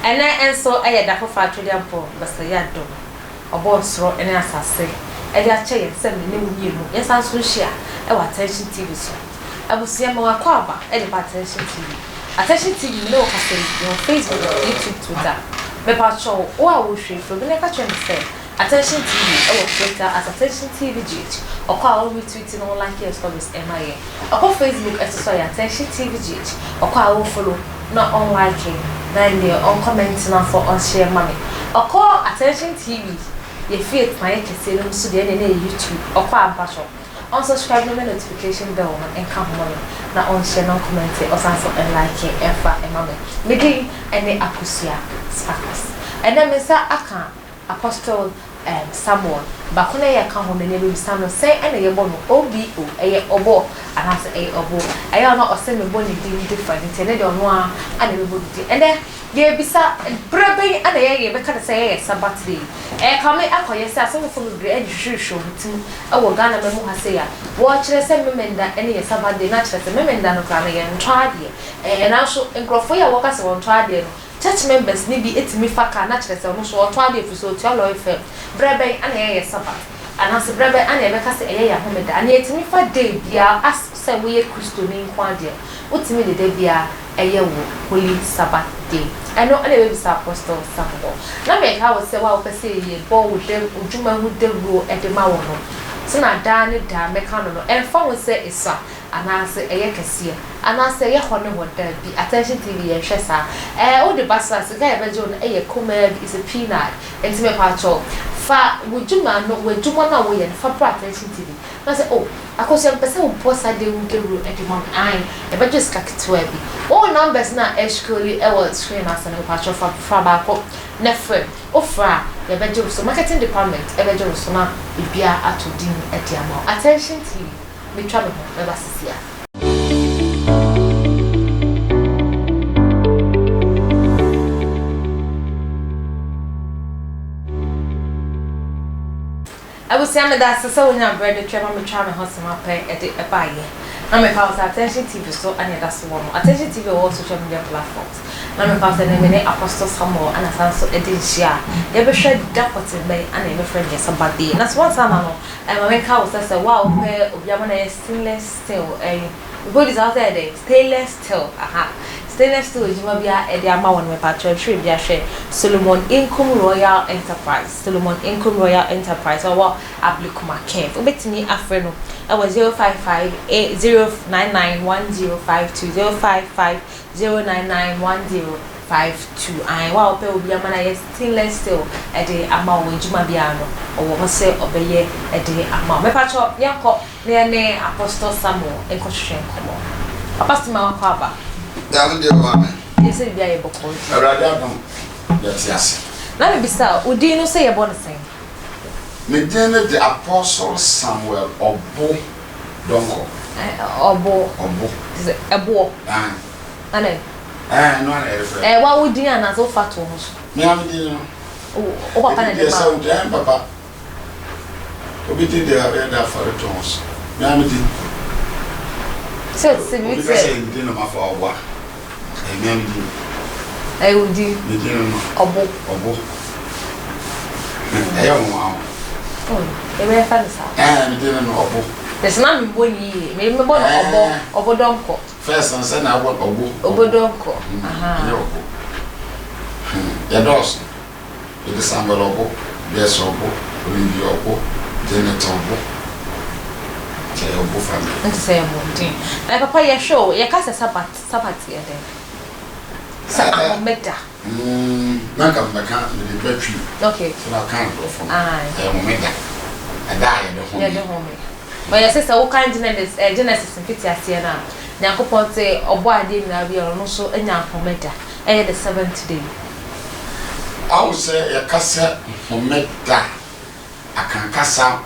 Ɛnnɛ nso yɛ da foforɔ a Twedeampɔn Basayɛ Adom ɔbɔɔ soro ne asase de akyɛ yɛn sɛ me ne wo mmienu yɛnsan nso nhyia wɔ Attention TV so. Abusua ma w'akwaaba de ba Attention TV. Attention TV me ne wo kasa yi yɛwɔ Facebook, YouTube, Twitter. Mepakyɛw wo a wohwɛ yi frɛ obi na ka kyerɛ no sɛ Attention TV wɔ Twitter at Attention TV GH. Ɔkɔ a ɔ retweet na ɔ like yɛn stories ma yɛn. Ɔkɔ Facebook nso so a ɛyɛ Attention TV GH. Ɔkɔ a ɔ follow na ɔ like na ɛndeɛ ɔ comment na afɔ ɔ share ma me. Ɔkɔ Attention TV yɛ fie tenaeɛ kɛseɛ no mu so deɛ ɛndeɛ na ɛyɛ YouTube. Ɔkɔ a mpakyɛw ɔ subscribe na ɔmia notification bell no nka ho ma me na ɔ share na ɔ comment ɔsan so like ɛmfa ma me. Me din ɛne Akosua Sparkles. Ɛnɛ me nsa aka Apostle um Samuel, baako na yɛka ho no na yɛbɛbisa no sɛn na yɛbɔ no OBO, ɛyɛ ɔbɔ anaasɛ ɛyɛ ɔbo? Ɛyɛ a na ɔsɛ mebɔ ne din different nti ɛnɛ deɛ ɔno ara na ɛbɛbɔ ne din. Ɛnɛ yɛrebisa berɛ bɛn na yɛyɛ yɛbɛka no sɛ yɛyɛ Sabbath day? Ɛrekame akɔyɛ sɛ asɔfofoɔ bebree adwehwehwɛ wɔn ti mu wɔ Ghana man mu ha sei a wɔrekyerɛ sɛ Memenda ne yɛ Sabbath day na kyerɛ sɛ Memenda no koraa no yɛntɔ adeɛ. Ɛɛ nanso nkurɔfoɔ yi a wɔka sɛ wɔntɔ adeɛ no Church members no bi tumi fa car na kyerɛ sɛ ɔno nso ɔtɔ ade efisɛ otua lɔre fare. Berɛ bɛn na yɛyɛ Sabbath? Anaasɛ berɛ bɛn na yɛbɛka sɛ ɛyɛ yɛn homeda? Anaa yɛtumi fa day biara as sɛ woyɛ Kristoni nko ara deɛ, wotumi de da biara yɛ wo Holy Sabbath day? Ɛno na yɛbɛbisa Apostle Samuel. Na meka wo sɛ wo a wopɛ sɛ yɛbɔ wo da wo dwuma ho dawuro de ma wo no, sɛnea daa ne daa mɛka no no, ɛmfa ho sɛ esua anaasɛ ɛyɛ kɛseɛ, Anaasɛ ɛyɛ hɔ ne hɔ dabi attention TV yɛn hwɛ saa ɛɛ wode ba so a sika a yɛbɛgye wo no ɛyɛ kumaa bi it's a peanut nti mepaakyɛw fa wo dwuma no w'adwuma no a woyɛ no fa bra attention TV na sɛ oh Akosua mepɛ sɛ wobɔ saa dawuru dawuro de ma me ae yɛbɛgye wo sika ketewa bi wohu numbers no a ɛscrolli ɛwɔ screen no ase no mepaakyɛw fa fa baako na frɛ wofrɛ a yɛbɛgye wo so marketing department ɛbɛgye wo so na biribiara atɔ din de ama wo attention TV metwa me ho mɛba sisi a. Abusua meda ase sɛ wonya berɛ de twɛn ma metwaa me ho sema pɛ de baeɛ. Na mepa wo sɛ Attention TV so na ɛda so wɔ no. Attention TV wɔ social media platforms. Na mepa wo sɛ ɛnɛ me ne Apostle Samuel na san so de nhyia a yɛbɛhwɛ da pɔtee bɛn na yɛbɛfrɛ no yɛn Sabbath day. Na so ansa na no ma menka wo sɛ sɛ wo a wopɛ obi ama no ayɛ stainless steel ɛyi mepɛ bisa wo sɛ ɛyɛ dɛn stainless steel aha stainless steel adwuma bi a ɛde ama wɔn mepatwɛ hwɛ bi ahwɛ Solomon Inkum Royal Enterprise Solomon Inkum Royal Enterprise ɔwɔ Ablikuma Curve wobɛtumi afrɛ no ɛwɔ 055 099 1052 055 099 1052 ae wo a wopɛ obi ama no ayɛ stainless steel ɛde ama wo adwuma biara no ɔwɔ hɔ sɛ ɔbɛyɛ ɛde ama wo mepakyɛ yɛnkɔ na yɛne Apostle Samuel nkɔhwehwɛ nkɔmmɔ Papa Sima wakɔ aba. Nyame deɛ wɔ amen. Yɛ sɛ biribi ayɛ bɔkɔɔ nti. Awurade adom yɛte ase. Na mebisa wo din no sɛ yɛbɔ no sɛn? Me din no de Apostle Samuel Ɔbo Donkor. Ɔbo. Ɔbo. Te sɛ ɛboɔ. Aane. Ana. Ɛɛ ɛno ara na yɛde frɛ. Ɛɛ wa wo din anaasɛ wofa to wo ho so? Me ara me din no. Wo papa na ɛde maa wo? Ebi deɛ sɛ wo papa. Obi din deɛ ɔyɛ dɛ afɔre to ho so. Me ara me din. Sɛ sɛ bi Obi ka sɛ me din na mafa ɔbo a, ɛyɛ me ara me din. Ɛyɛ wo din? Me din no no. Ɔbo. Ɔbo. Ɛyɛ nwanwa o. Oh, yɛbɛyɛ fa no saa. Ɛɛ me din no no ɔbo. Yɛsɛ na mebɔ ne yie. Me mebɔ no ɔbɔ, ɔbo dɔnkɔ. First no sɛ na abɔ ɔbo. Ɔbo dɔnkɔ. Aha. Ɛnyɛ ɔbo. Yɛdɔɔso. Yɛde Samuel ɔbo, Jesse ɔbo, Olivia ɔbo, Janet ɔbo. Nti ɛyɛ ɔbo family. Nti sɛ yɛbɔ din. Na papa yɛhwɛ o, yɛka sɛ Sabbath, Sabbath yɛ dɛn? Sɛ ahomeda. Mm, na nka mebɛka mede ba twi. Okay. Sɛ na ɔka nkurɔfo no. Ɛyɛ homeda. Ɛda a yɛde home. Yɛde home. But yɛse sɛ wokan Genesis, eh, Genesis mfitiaseɛ no a, Nyankopɔn se ɔbɔɔ adeɛ nyinaa wieɛ no, ɔno nso nyaa homeda. Ɛyɛ the seventh day. Ahu sɛ yɛka sɛ homeda a, Akan kasa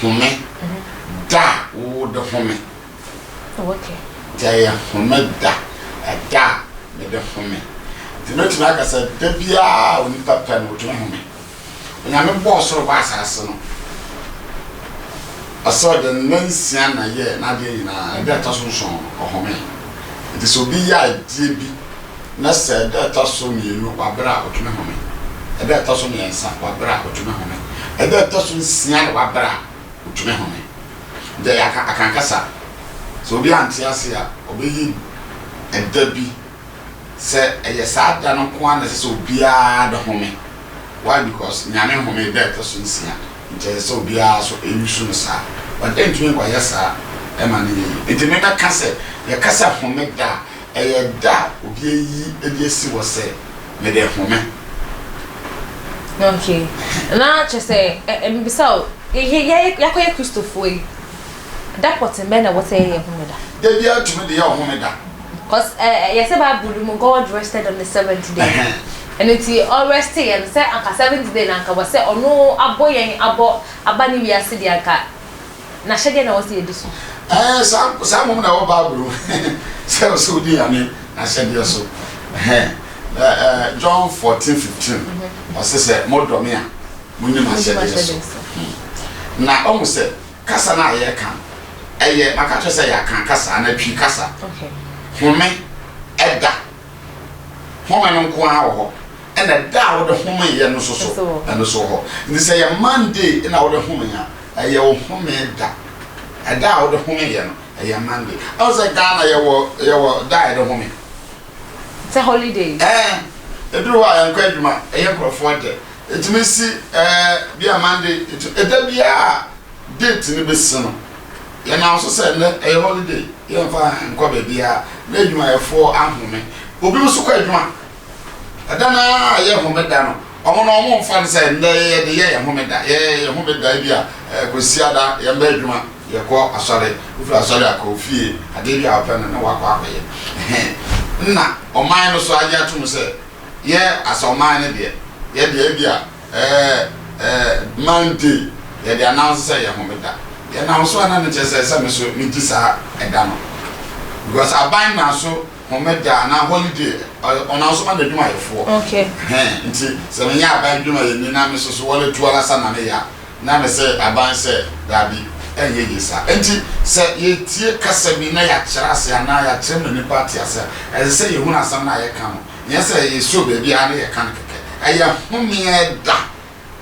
home, da a wode home. Oh, okay. Nti ɛyɛ homeda, ɛda a mede home. Nti mɛtumi aka sɛ da biara a onipa pɛ no, ɔtumi home. Onyame bɔɔ soro bɔɔ asase no, ɔsɛ ɔde nna nsia na yɛɛ n'adeɛ nyinaa, ɛda ɛtɔ so nson no, ɔhomee. Nti sɛ obi yɛ adeɛ bi. Na sɛ ɛda a ɛtɔ so mmienu, wabrɛ a, ɔtumi home. Ɛda a ɛtɔ so mmiɛnsa, wabrɛ a, ɔtumi home. Ɛda a ɛtɔ so nsia na wabrɛ a, ɔtumi home. Nti ɛyɛ aka akankasa. Sɛ obi ante ase a, ɔbɛyi ɛda bi sɛ ɛyɛ saa da no nko ara na ɛsɛ sɛ obiara de home. Why? Because Nyame homee da a ɛtɔ so nsia, nti ɛsɛ sɛ obiara nso use no saa. But ɛntumi nkɔyɛ saa ɛma no nyɛ yie. Nti me mɛka sɛ, yɛka sɛ homeda a, ɛyɛ da a obi ayi de asi hɔ sɛ mede home. Okay. Na kyerɛ sɛ, ɛ, mebisa wo, yɛ, yɛ, yɛakɔyɛ Kristofoɔ yi, Da pɔtee bɛn na ɛwɔ sɛ yɛyɛ homeda? Da biara tumi de yɛ ɔhomeda. Cause eh, yɛsɛ Bible no mu God rested on the seventh day. Ɛno nti ɔreste yɛ no sɛ anka seventh day na anka wɔ sɛ ɔno abɔ yɛn abɔ aba ne wiase deɛ anka n'ahyɛdeɛ na ɛwɔ sɛ yɛdi so. Ɛɛ saa saa mmom na ɛwɔ Bible mu sɛ ɛwɔ sɛ wodi Nyame n'ahyɛdeɛ so. Ɛhɛn ɛɛ John 14:15 ɔse sɛ modɔ me a monni m'ahyɛdeɛ so. Na ɔhu sɛ Kasa no a yɛreka no, ɛyɛ, maka akyerɛ sɛ ɛyɛ Akan kasa anaa Twi kasa. Home, ɛda. Home no nko ara wɔ hɔ. Ɛna da a wode homeeɛ no nso so, ɛno nso wɔ hɔ. Nti sɛ ɛyɛ Monday na wode home a, ɛyɛ wo home da. Ɛda a wode homeeɛ no, ɛyɛ Monday. Ɛwɔ sɛ Ghana yɛwɔ, yɛwɔ da a yɛde home. Sɛ holiday. Ɛɛ, ɛduru hɔ a yɛnkɔ adwuma, ɛyɛ nkurɔfoɔ dɛ. Ɛtumi si ɛɛ bi a Monday, ɛda biara a date no bɛsi no, yɛnam so sɛ nnɛ ɛyɛ holiday, yɛmfa nkɔ baabiara na adwumayɛfoɔ ahome. Obi nso kɔ adwuma, ɛda no ara a ɛyɛ homeda no, wɔn no wɔmfa no sɛ nnɛ yɛde yɛ yɛn homeda, yɛyɛ yɛn homeda bi a Kwasiada yɛmba adwuma, yɛkɔ asɔre, wofiri asɔre a kɔ fie, adeɛ bi a wopɛ no na woakɔ akɔyɛ. Ɛhɛn, nna ɔman no so agye atom sɛ Yɛ as ɔman no deɛ, yɛ deɛ ebia ɛɛ ɛɛ Monday yɛde announce sɛ yɛ homeda. Yɛnam so a na ne kyerɛ sɛ sɛ me so me di saa ɛda no. Because aban na so homeda anaa holiday ɔnam so ma n'adwumayɛfoɔ. Okay. Hɛn nti sɛ menyɛ aban dwumayɛni na me so so wɔle tu ara sa na meyɛ a, na me sɛ aban sɛ daabi ɛnyɛ yie saa. Nti sɛ yɛtie kasa bi na yɛakyerɛ ase anaa yɛakyerɛ ma nnipa ate ase a, ɛsɛ sɛ yɛhunu asɛm no a yɛka no. Nyɛ sɛ yɛsɔ baabi ara na yɛka no kɛkɛ. Ɛyɛ homeɛ da,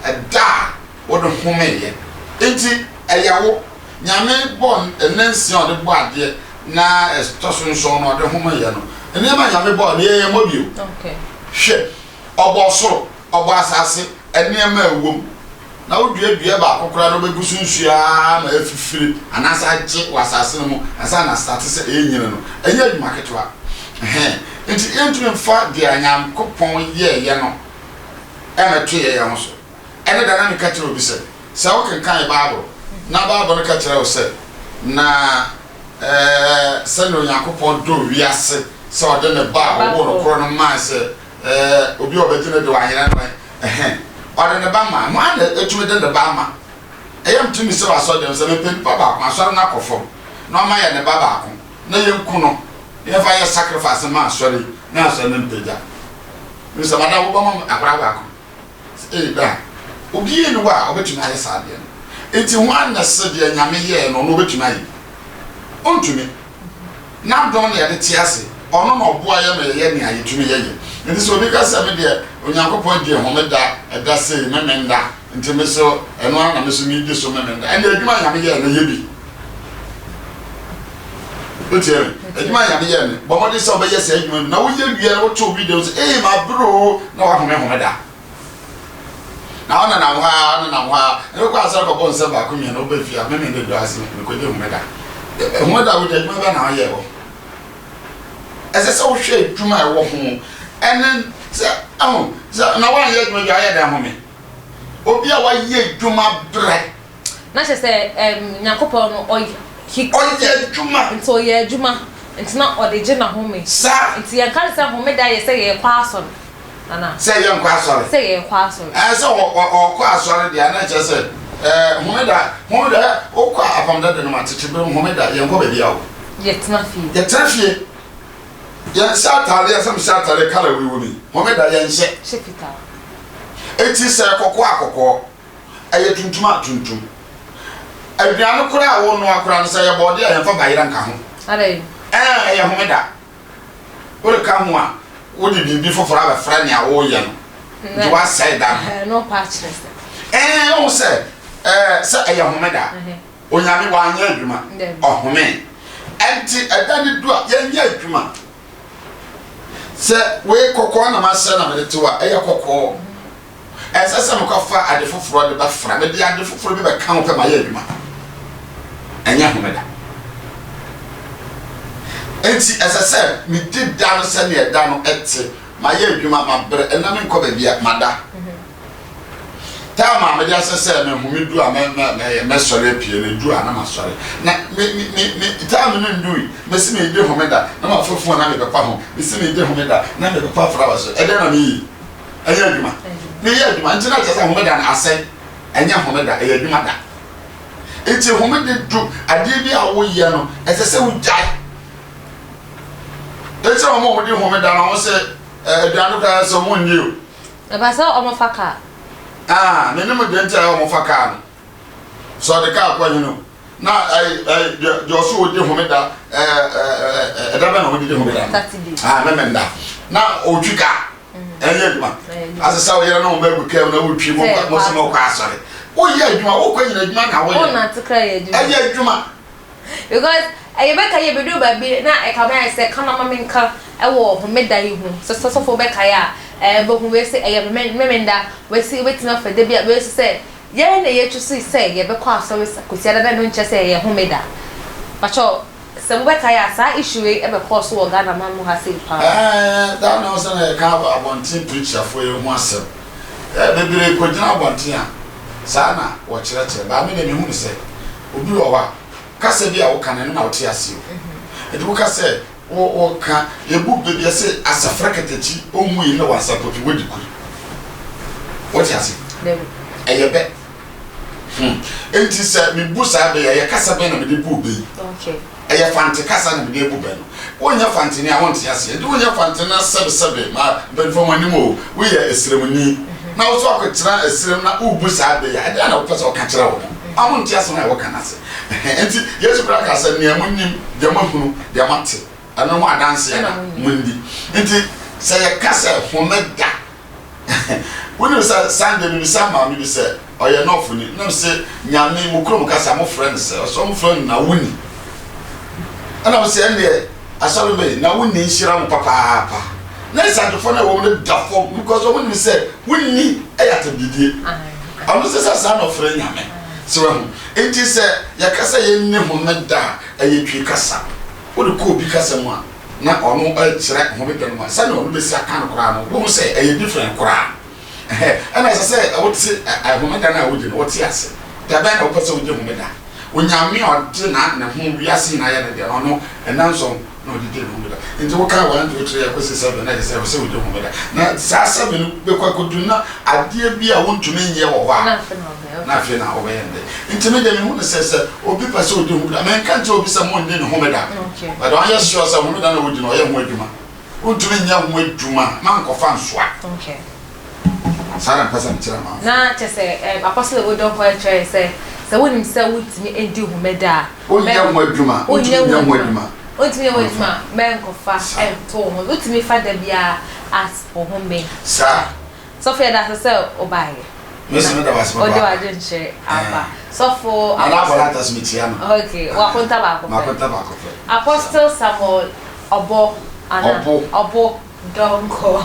ɛda a wode homeeɛ. Enti ɛyɛ wo. Nyame bɔɔ nna nsia a ɔde bɔɔ adeɛ na ɛtɔ so nson no ɔde homeeɛ no. Nneɛma a Nyame bɔɔ no yɛn yɛmmɔ bio. Hwɛ, ɔbɔɔ soro, ɔbɔɔ asase, nneɛma a ɛwɔ mu. Na wodua dua baako koraa na wobɛgu so nsuo ara ma afifire anaasɛ agye wɔ asase no mu ansa na astate sɛ ɛrenyini no, ɛnyɛ adwuma ketewa. Ɛhɛn. Nti yɛntumi mfa deɛ Nyankopɔn yɛeɛ no mmɛto yɛn yɛn ho so. Ɛne da na meka kyerɛ obi sɛ, sɛ wokenkan Bible na Bible no ka kyerɛ wo sɛ, na ɛɛ sɛdeɛ Onyankopɔn dɔɔ wiase sɛ ɔde ne ba a ɔwoo no korɔ no mae sɛ ɛɛ obi a ɔbɛgye no de wanyera no Ɛhɛn, ɔde ne ba maa. Hwan na etumi de ne ba ama? Ɛyɛ me tumi sɛ wɔ asɔre dɛm sɛ mepɛ nipa baako, asɔre no akɔ fam, na ɔma yɛ ne ba baako, na yɛnku no, na yɛmfa yɛ sacrifice mma asɔre yi, na asɔre no mpagya. Mehu sɛ madam wobɛma me akwadaa baako. Sɛ ee da, obiara nni hɔ a ɔbɛtumi ayɛ saa adeɛ no. Enti hwan na ɛsɛ deɛ Nyame yɛɛ no, ɔno ɔbɛtumi ayɛ bi? Ɔntumi. N'adom na yɛde te ase. Ɔno na ɔboa yɛn ma yɛyɛ nea yetumi yɛ. Enti sɛ obi ka sɛ, Me deɛ, Onyankopɔn dii homeda ɛda sei, Memenda, nti me nso, ɛno ara na me nso medi so Memenda, ɛnde adwuma a Nyame yɛe no, yɛ bi. Wotie me? Adwuma a Nyame yɛe no, bɔ mmɔden sɛ wobɛyɛ saa adwuma no bi, na woyɛ wie a na woto obi dɛm sɛ, Ee, mabrɛ oo, na woahome homeda. Na ɔnenam hɔ ara, ɔnenam hɔ ara, na mekɔ asɔre kɔbɔ nsɛm baako mmienu, woba fie a, me mene du ase, mekɔdi homeda. Homeda a wodi, adwuma bɛn na woyɛɛ wɔ ho? Ɛsɛ sɛ wohwɛ adwuma a ɛwɔ ho, ɛne sɛ, ɛho, sɛ, na woanyɛ adwuma bi a, woyɛ dɛn home? Obi a wayɛ adwuma brɛ. Na kyerɛ sɛ ɛm Nyankopɔn no ɔy he Ɔyɛ adwuma. Nti ɔyɛ adwuma, nti na ɔde gye n'ahome. Saa. Nti yɛnka no sɛ homeda yɛ sɛ yɛrekɔ asɔre. Nana. Sɛ yɛnkɔ asɔre. Sɛ yɛkɔ asɔre. Ɛɛ sɛ wɔ wɔ ɔkɔ asɔre deɛ na kyerɛ sɛ ɛɛ homeda homeda ɛ wokɔ apam dada no mu atete bere mu homeda yɛnkɔ baabi a o. Yɛtena fie. Yɛtena fie. Yɛnhyɛ ataadeɛ sɛ mehyɛ ataadeɛ kala wei wɔ mi homeda yɛnhyɛ. Hyɛ fitaa. Eti sɛ kɔkɔɔ a kɔkɔɔ ɛyɛ tuntum a tuntum. Aduane koraa a wonoa koraa no sɛ ɛyɛ bɔɔdeɛ a yɛmfa bayerɛ nka ho. Adɛn? Ɛɛ ɛyɛ homeda. Woreka ho a. Wode biribi foforɔ abɛfra nea woreyɛ no, nti woasɛe da no. Ɛno pa kyerɛ sɛ. Ɛɛ, wohu sɛ, ɛɛ, sɛ ɛyɛ homeda. Onyame wanyɛ adwuma, ɔhomee. Ɛnti ɛda no du a, yɛnyɛ adwuma. Sɛ wei kɔkɔɔ na mahyɛ na mede te hɔ a, ɛyɛ kɔkɔɔ. Ɛnsɛ sɛ mekɔfa ade foforɔ de bɛfra. Mede ade foforɔ bi bɛka ho pɛ mayɛ adwuma. Ɛnyɛ homeda. Enti ɛsɛ sɛ medi da no sɛdeɛ da no te. Mayɛ adwuma, mabrɛ, ɛnnɛ menkɔ baabiara, mada. Time a mede ahyɛ sɛ mehome du a mɛsɔre apue no, edu a na masɔre. Na me me me me time no ndui, mesi medi homeda na mafa phone na mebɛpa ho, mesi medi homeda na mebɛpa flower so. Ɛdɛn na meyɛ yi? Ɛnyɛ adwuma. Meyɛ adwuma nti na kyerɛ sɛ homeda no asɛe. Ɛnyɛ homeda, ɛyɛ adwuma da. Nti homeda du, adeɛ bi a woyɛ no, ɛsɛ sɛ wogyae. Nti na wɔn a wɔdi homeda no, wɔn sɛ aduane koraa sɛ wɔn nni o. Ɛba sɛ wɔfa kaa. Ah, menim deɛ nti a ɛyɛ wɔfa kaa no. Sɛ ɔde kaa kɔ hene o. Na ɛyi ɛyi deɛ deɛ ɔso ɔdi homeda ɛɛ ɛɛ ɛda bɛ na ɔdi di homeda no. Saturday. Ah, memenda. Na ɔtwi kaa. Ɛnyɛ adwuma. Asɛ sɛ ɔyere ne wo ba gu kaa mu na wotwi mo mo sɛ mokɔ asɔre. Woyɛ adwuma, wokɔ nyina adwuma na woyɛ. Wonante koraa yɛ adwuma. Ɛyɛ adwuma. Because yɛbɛka yɛ bɛduru baabi na ɛka ma ayɛ sɛ ka na ma menka wɔ homeda yi ho. Sɛ sɔfo bɛkae a, ɛɛ bɛhu wei sɛ ɛyɛ memenda, wei sɛ wobɛtumi afa da bi a, wei nso sɛ yɛn na yɛtu so sɛ yɛbɛkɔ asɔre Kwasiada na ɛno nkyerɛ sɛ ɛyɛ homeda. Pakyɛw sɛ mobɛkae a saa issue wei ɛbɛkɔɔ so wɔ Ghana man mu ha sei paa. Ɛɛ daa na sɛ na yɛka abɔnten preacherfoɔ yi ho asɛm. Ɛɛ bebree kɔgyina abɔnten a saa na wɔkyerɛkyerɛ. Baa me deɛ mehu no sɛ obi wɔ hɔ a kasa bi a woka no ɛno na wote aseɛ o. Nti woka sɛ wo woka yɛbu bɛ bi ɛse asafra katakyi ɔnwui ne wansapɔtwi wadi kuri. Wote ase? Ɛyɛ bɛ. Hmm. Enti sɛ mebu saa bɛ yi a, ɛyɛ kasa bɛn na mede buu bɛ yi? Ɛyɛ Fante kasa na mede abu bɛ no. Wonyɛ Fanteni a, wonte aseɛ. Enti wonyɛ Fanteni na sɛbesɛbe, ma mpanimfoɔ mo anim o, woyɛ Esremni, na wo nso akɔtena Esrem na worebu saa bɛ yi a, ɛdeɛn na wopɛ sɛ woka kyerɛ wɔn? Ma monte asɛm a wɔka no ase. Enti Yesu koraa kaa sɛ, Nea monim, deɛ moahunu, deɛ moate, ɛno ho adanseɛ na monni. Enti sɛ yɛka sɛ homeda Wonim sɛ Sunday mebisa maame bi sɛ ɔyɛ nɔɔfoni na mese Nyame mo kurom kasa mofrɛ no sɛ ɔsɛ ɔmofrɛ no Nawuni ɛna mese ɛndeɛ asɔre bɛyi Nawuni nhyira mo papaapa na Nsantefoɔ no a ɛwɔ mu no da fam because ɔmo nim sɛ wonni ɛyɛ atɛmdidie ɔno sɛ sɛ saa na ɔfrɛ Nyame sɛ wahu nti sɛ yɛka sɛ yɛnni homeda a ɛyɛ twi kasa wode kɔ obi kasa mu a na ɔno rekyerɛ homeda no mu a, sɛnea ɔno bɛsi aka no koraa no, wobɛhu sɛ ɛyɛ different koraa. Ɛna ɛsɛ sɛ wote homeda no a wodi no, wote ase. Da bɛn na wopɛ sɛ wodi homeda? Onyame a ɔde na ne ho wiase nyinaa yɛ ne deɛ no, ɔno nnanson na ɔde dii ne homeda. Nti woka 1, 2, 3 ɛkɔsi 7 na ɛkyerɛ sɛ ɛwɔ sɛ wodi homeda. Na saa 7 no bɛkɔ akɔdu na adeɛ bi a wontumi nyɛ wɔ hɔ a, na afei na wobɛyɛ no dɛn? Nti me deɛ mehu no sɛ sɛ obi pɛ sɛ ɔdi homeda, menka nkyerɛ obi sɛ monni ne homeda, but ɔnyɛ sure sɛ homeda na ɔdi no ɔyɛ ho adwuma. Wontumi nyɛ ho adwuma ma nkɔfa nsoa. Saa na mepɛ sɛ mekyerɛ amanfoɔ. Na kyerɛ sɛ Apostle Ewodɔnkɔ kyerɛ sɛ sɛ wonim sɛ wontumi ndi homeda a, Wonyɛ ho adwuma, wontumi nyɛ ho adwuma. Wontumi nyɛ ho adwuma a, mɛnkɔfa nto wo ho. Wotumi fa da biara as wo home. Saa. Sɔfo yɛda ase sɛ wobaeɛ. Me nso meda wo ase papaapa. Wode w'adwenkyerɛ aba. Sɔfo. Nana Abɔlata so mekyia no. Okay, wakonta baako pɛ. Makonta baako pɛ. Apostle Samuel Ɔbɔ ana? Ɔbo. Ɔbo Donkor.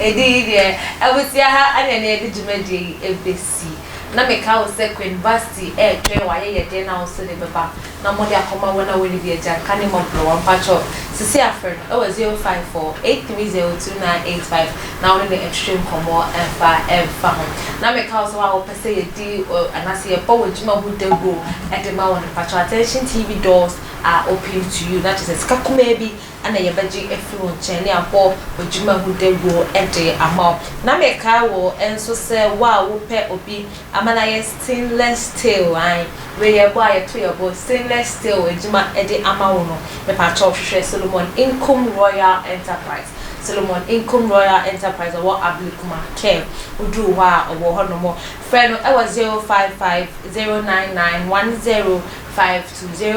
Edin yi deɛ abusua ha ɛna ɛne yɛde dwumadie yi ɛbɛsi. Na meka wo sɛ Queen Vasti ɛretwɛn w'ayɛyɛdeɛ no a wo nso de bɛba na mode akɔma wɔn a wɔnni bi agyanka ne mmɔborɔwa. Mpakyɛw, sisi a frɛ no wɔ 054 830 2985 na wo ne no ntwetwe nkɔmmɔ mfa mfa ho. Na meka wo sɛ wo a wopɛ sɛ yɛdi anaasɛ yɛbɔ w'adwuma ho dawuro de ma wo no, mpakyɛw Attention TV doors are open to you. Na kyerɛ sɛ sika kumaa bi na yɛbɛgye afiri wo nkyɛn ne abɔ w'adwuma ho dawuro de ama wo. Na mekae wo nso sɛ wo a wopɛ obi ama no ayɛ stainless steel, ae, wei yɛ bɔ a yɛto yɛ bo, stainless steel adwuma de ama wo no, mepakyɛw hwehwɛ Solomon Nkum Royal Enterprise. Solomon Nkum Royal Enterprise ɔwɔ Ablekuma Care. Woduru hɔ a ɔwɔ hɔnom. Frɛ no ɛwɔ 055 099 1052,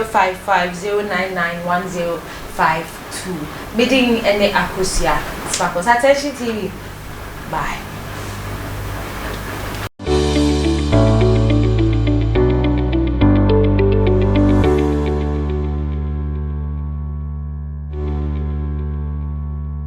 055 099 1052. Me din ne Akosua Sparkles. Attention TV. Bye.